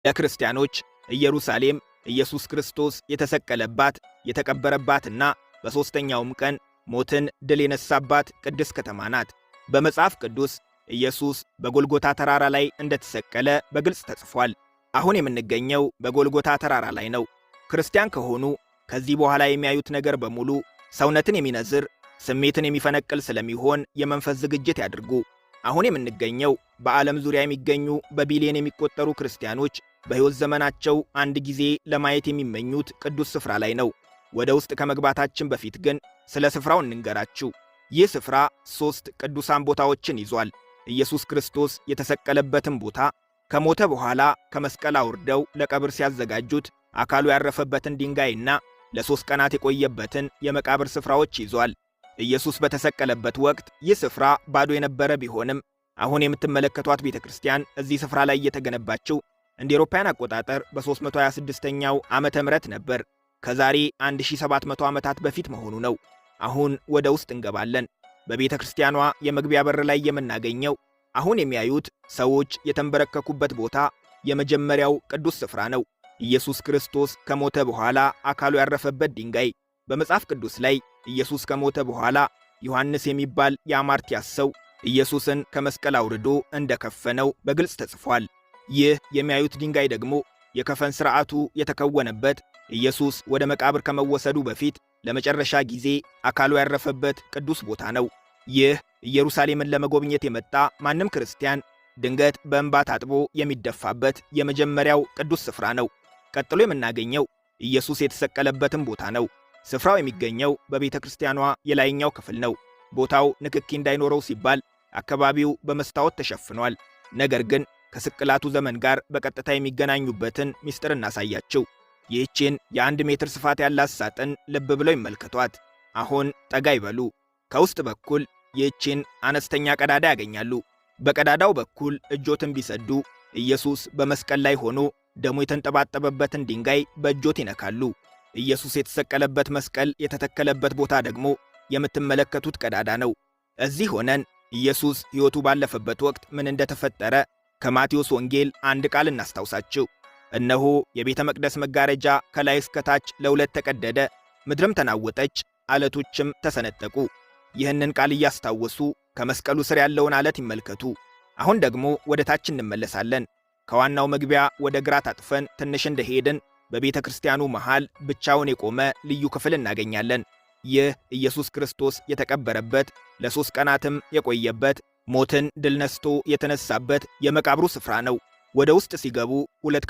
ለክርስቲያኖች ኢየሩሳሌም ኢየሱስ ክርስቶስ የተሰቀለባት፣ የተቀበረባትና በሦስተኛውም ቀን ሞትን ድል የነሳባት ቅድስት ከተማ ናት። በመጽሐፍ ቅዱስ ኢየሱስ በጎልጎታ ተራራ ላይ እንደተሰቀለ በግልጽ ተጽፏል። አሁን የምንገኘው በጎልጎታ ተራራ ላይ ነው። ክርስቲያን ከሆኑ ከዚህ በኋላ የሚያዩት ነገር በሙሉ ሰውነትን የሚነዝር፣ ስሜትን የሚፈነቅል ስለሚሆን የመንፈስ ዝግጅት ያድርጉ። አሁን የምንገኘው በዓለም ዙሪያ የሚገኙ በቢሊዮን የሚቆጠሩ ክርስቲያኖች በሕይወት ዘመናቸው አንድ ጊዜ ለማየት የሚመኙት ቅዱስ ስፍራ ላይ ነው። ወደ ውስጥ ከመግባታችን በፊት ግን ስለ ስፍራው እንንገራችሁ። ይህ ስፍራ ሦስት ቅዱሳን ቦታዎችን ይዟል። ኢየሱስ ክርስቶስ የተሰቀለበትን ቦታ፣ ከሞተ በኋላ ከመስቀል አውርደው ለቀብር ሲያዘጋጁት አካሉ ያረፈበትን ድንጋይና ለ3 ቀናት የቆየበትን የመቃብር ስፍራዎች ይዟል። ኢየሱስ በተሰቀለበት ወቅት ይህ ስፍራ ባዶ የነበረ ቢሆንም አሁን የምትመለከቷት ቤተ ክርስቲያን እዚህ ስፍራ ላይ የተገነባችው እንደ አውሮፓውያን አቆጣጠር በ326ኛው ዓመተ ምህረት ነበር። ከዛሬ 1700 ዓመታት በፊት መሆኑ ነው። አሁን ወደ ውስጥ እንገባለን። በቤተ ክርስቲያኗ የመግቢያ በር ላይ የምናገኘው አሁን የሚያዩት ሰዎች የተንበረከኩበት ቦታ የመጀመሪያው ቅዱስ ስፍራ ነው። ኢየሱስ ክርስቶስ ከሞተ በኋላ አካሉ ያረፈበት ድንጋይ። በመጽሐፍ ቅዱስ ላይ ኢየሱስ ከሞተ በኋላ ዮሐንስ የሚባል የአማርቲያስ ሰው ኢየሱስን ከመስቀል አውርዶ እንደከፈነው በግልጽ ተጽፏል። ይህ የሚያዩት ድንጋይ ደግሞ የከፈን ሥርዓቱ የተከወነበት፣ ኢየሱስ ወደ መቃብር ከመወሰዱ በፊት ለመጨረሻ ጊዜ አካሉ ያረፈበት ቅዱስ ቦታ ነው። ይህ ኢየሩሳሌምን ለመጎብኘት የመጣ ማንም ክርስቲያን ድንገት በእንባ ታጥቦ የሚደፋበት የመጀመሪያው ቅዱስ ስፍራ ነው። ቀጥሎ የምናገኘው ኢየሱስ የተሰቀለበትን ቦታ ነው። ስፍራው የሚገኘው በቤተ ክርስቲያኗ የላይኛው ክፍል ነው። ቦታው ንክኪ እንዳይኖረው ሲባል አካባቢው በመስታወት ተሸፍኗል። ነገር ግን ከስቅላቱ ዘመን ጋር በቀጥታ የሚገናኙበትን ምስጢር እናሳያችሁ። ይህችን የ1 ሜትር ስፋት ያላት ሳጥን ልብ ብለው ይመልከቷት። አሁን ጠጋ ይበሉ። ከውስጥ በኩል ይህችን አነስተኛ ቀዳዳ ያገኛሉ። በቀዳዳው በኩል እጆትን ቢሰዱ ኢየሱስ በመስቀል ላይ ሆኖ ደሙ የተንጠባጠበበትን ድንጋይ በእጆት ይነካሉ። ኢየሱስ የተሰቀለበት መስቀል የተተከለበት ቦታ ደግሞ የምትመለከቱት ቀዳዳ ነው። እዚህ ሆነን ኢየሱስ ሕይወቱ ባለፈበት ወቅት ምን እንደተፈጠረ ከማቴዎስ ወንጌል አንድ ቃል እናስታውሳችሁ። እነሆ የቤተ መቅደስ መጋረጃ ከላይ እስከ ታች ለሁለት ተቀደደ፣ ምድርም ተናወጠች፣ አለቶችም ተሰነጠቁ። ይህንን ቃል እያስታወሱ ከመስቀሉ ስር ያለውን አለት ይመልከቱ። አሁን ደግሞ ወደ ታች እንመለሳለን። ከዋናው መግቢያ ወደ ግራ ታጥፈን ትንሽ እንደሄድን በቤተ ክርስቲያኑ መሃል ብቻውን የቆመ ልዩ ክፍል እናገኛለን። ይህ ኢየሱስ ክርስቶስ የተቀበረበት፣ ለ3 ቀናትም የቆየበት፣ ሞትን ድል ነስቶ የተነሳበት የመቃብሩ ስፍራ ነው። ወደ ውስጥ ሲገቡ ሁለት